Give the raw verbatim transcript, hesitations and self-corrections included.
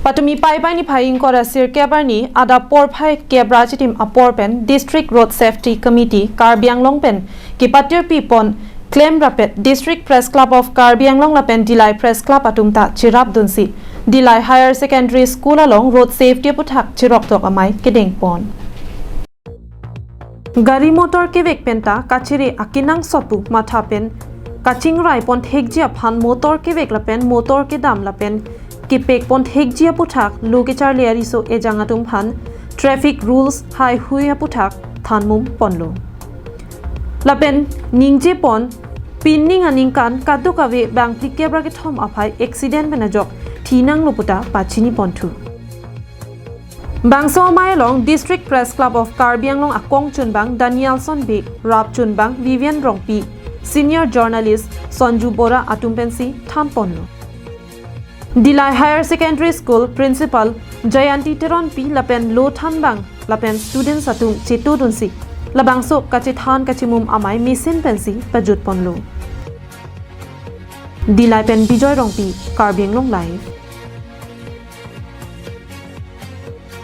Patumi Paipai niphai ingkoi ra sirkep arni adap porphai kep ra chitim apor pen District Road Safety Committee Karbi Anglong pen kepatirpi pon klem rapet District Press Club of Karbi Anglong lapen Dillai Press Club atum ta cherapdunsi Dillai Higher Secondary School along road safety aputhak cheroktok amei kedeng pon. Gari motor kevek penta kachere akenangsot pu matha pen kachingrai pon thekji aphan motor kevek lapen motor kedam lapen kepek pon thekji aputhak lo kecharli ariso ejang atum aphan traffic rules haihui aputhak thanmum ponlo. Lapen ningje pon pining aningkan kadokave bang phlikep ra kethom aphai accident pen ajok thinanglo puta pachini ponthu. Bangso amei along District Press Club of Karbi Anglong akong chunbang Danielson Bey, rap chunbang Vivian Rongpi, senior journalist Sonju Bora atum pensi than ponlo. Dillai Higher Secondary School Principal Jayanti Teronpi lapen lo thanbang lapen students atum chetodunsi labangso kachethan kachimum amei mesen pensi pajut ponlo. Dillai pen Bijoy Rongpi, Karbi Anglong Live.